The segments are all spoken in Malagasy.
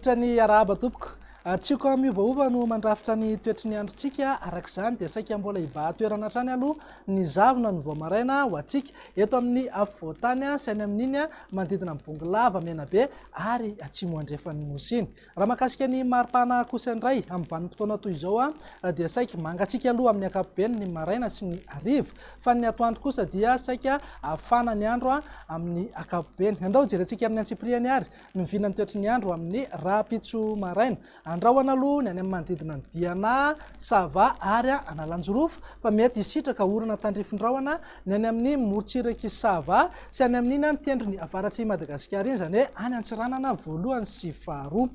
Manolotra ny arahaba tompoko. Tsioka miovaova no mandrafitra ny toetry ny androntsika, araka izany dia saika mbola hibahan-toerana hatrany aloha ny zavona ny vao maraina ho antsika eto amin'ny afovoan-tany sy any amin'iny manodidina ny Bongolava, Menabe ary atsimo andrefan'ny Nosy iny. Raha mahakasika ny maripana kosa indray, amin'ny vanim-potoana toy izao dia saika mangatsiaka aloha amin'ny ankapobeny ny maraina sy ny hariva, fa ny atoandro kosa dia saika hafana ny andro amin'ny ankapobeny. Andao hojerentsika amin'ny antsipiriany ary ny vinan'ny toetry ny andro amin'ny rahampitso maraina. Andrahona aloha ny any amin'ny manodidina an'i Diana, Sava ary Analanjirofo fa mety hisitraka orana tandrifin-drahona ny any amin'ny morontsirak'i Sava sy any amin'iny tendrony avaratr'i Madagasikara iny, izany hoe any Antsiranana voalohany sy faharoa.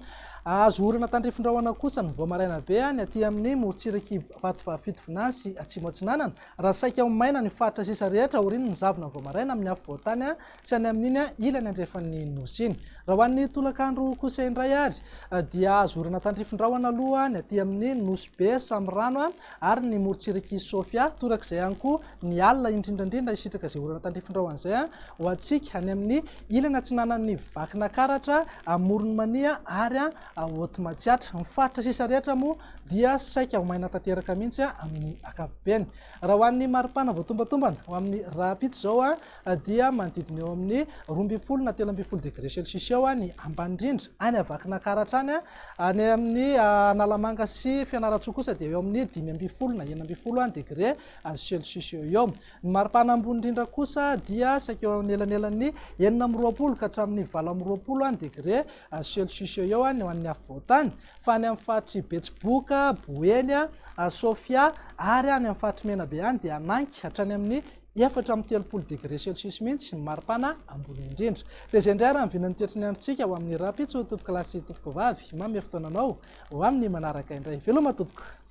Azo orana tandrifin-drahona kosa ny vao maraina be ny aty amin'ny morontsirak'i Vatovavy Fitovinany sy Atsimo Atsinanana, raha saika ho maina ny faritra sisa rehetra aorian'ny zavona vao maraina amin'ny afovoan-tany sy any amin'iny ilany andrefan'ny Nosy iny. Raha ho an'ny tolakandro kosa indray ary dia azo orana tandrifin-drahona aloha ny aty amin'ny Nosy Be, Samirano ary ny morontsirak'i Sofia. Torak'izay ihany koa ny alina indrindra indrindra hisitraka izay orana tandrifin-drahona izay ho antsika any amin'ny ilany atsinanan'ny Vakinakaratra, Amoron'i Mania ary Haute Matsiatra. Ny faritra sisa rehetra moa dia saika ho maina tanteraka mihitsy amin'ny ankapobeny. Raha ho an'ny maripana voatombatombana ho amin'ny rahampitso izao dia manodidina eo amin'ny 12 na 13 degré celsius eo ny ambany indrindra any Vakinankaratra any. Any amin'ny Analamanga sy Fianarantsoa kosa dia eo amin'ny 15 na 16 degré celsius eo eo. Ny maripana ambony indrindra kosa dia saika eo anelanelan'ny 26 ka hatramin'ny 28 degré celsius eo eo ny ho an'ny afovoan-tany. Fa any amin'ny faritr'i Betsiboka, Boeny, Sofia ary any amin'ny faritr'i Menabe any dia hananky hatrany amin'ny 34 degré celsius mihitsy ny maripana ambony indrindra. Dia izay indray ary ny vinan'ny toetry ny androntsika ho amin'ny rahampitso tompokolahy sy tompokovavy. Manome fotoana anao ho amin'ny manaraka indray. Veloma tompoko.